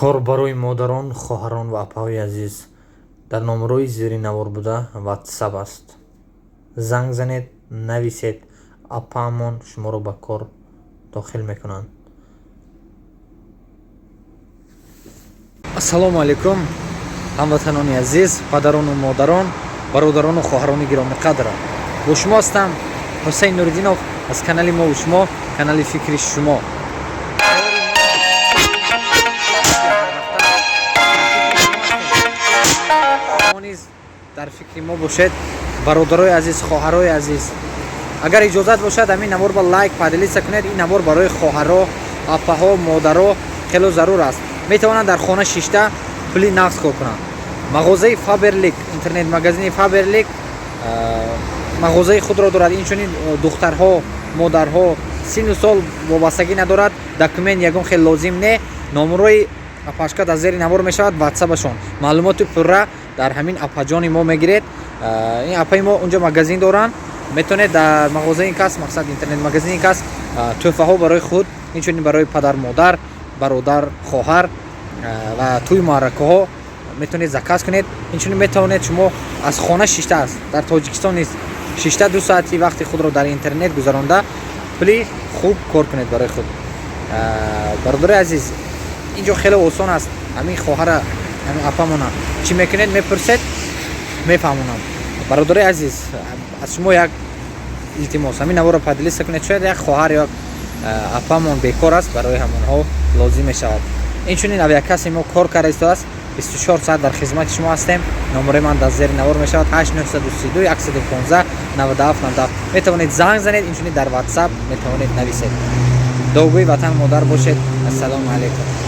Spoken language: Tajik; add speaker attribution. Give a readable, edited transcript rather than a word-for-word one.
Speaker 1: Кор барои модарон, хоҳарон ва апаҳои азиз дар номерои зери навор буда ватсап аст. Занг занед, нависед, апаамон шуморо ба кор дохил мекунанд. Ассалому алайкум, ҳамватанони азиз, падарону модарон, бародарону хоҳарони гиромиқадр. Бо шумо ҳастам Ҳусайн Нуриддинов аз канали мову шумо, канали фикри шумо. Шумо низ дар фикри мо бошед, бародарои азиз, хоҳарои азиз. Агар иҷозат бошад, ҳамин навор ба лайк, поделиться кунед. Ин навор барои хоҳаро, апаҳо, модаро хело зарур аст. Метавонанд дар хона шишта пули нақд кор кунанд. Мағозаи Фаберлик, интернет-магазини Фаберлик мағозаи худро дорад. Инчунин духтарҳо, модарҳо, синну сол вобастагӣ надорад, документ ягон хел лозим не. Номерои апашка дар зери навор мешавад, ватсапашон. Маълумоти пурра дар ҳамин апаҷони мо мегиред. Ин апаи мо унҷо магазин доранд. Метавонед дар мағозаи ин кас, мақсад интернет-магазини ин кас, тӯҳфаҳо барои худ, инчунин барои падар, модар, бародар, хоҳар ва тӯи маъракаҳо метавонед заказ кунед. Инчунин метавонед шумо аз хона шишта аст, дар Тоҷикистон низ шишта 2 соати вақти худро дар интернет гузаронда пули хуб кор кунед барои худ. Бародари азиз, инҷо хеле осон аст. Ҳамин хоҳара, ҳамин апамона чӣ мекунед, мепурсед, мефаҳмонам. Бародари азиз, аз шумо як илтимос, ҳамин наворро поделиться кунед. Шояд як хоҳар ё апамон бекор аст, барои ҳамонҳо лозим мешавад. Инчунин авиакасси мо кор карда истодааст, 24 соат дар хизмати шумо ҳастем. Номерои ман дар зери навор мешавад: 8 932 115 97 97. Метавонед занг занед, инчунин дар ватсап метавонед нависед. Дуогӯи ватан модар бошед. Ассалому алайкум.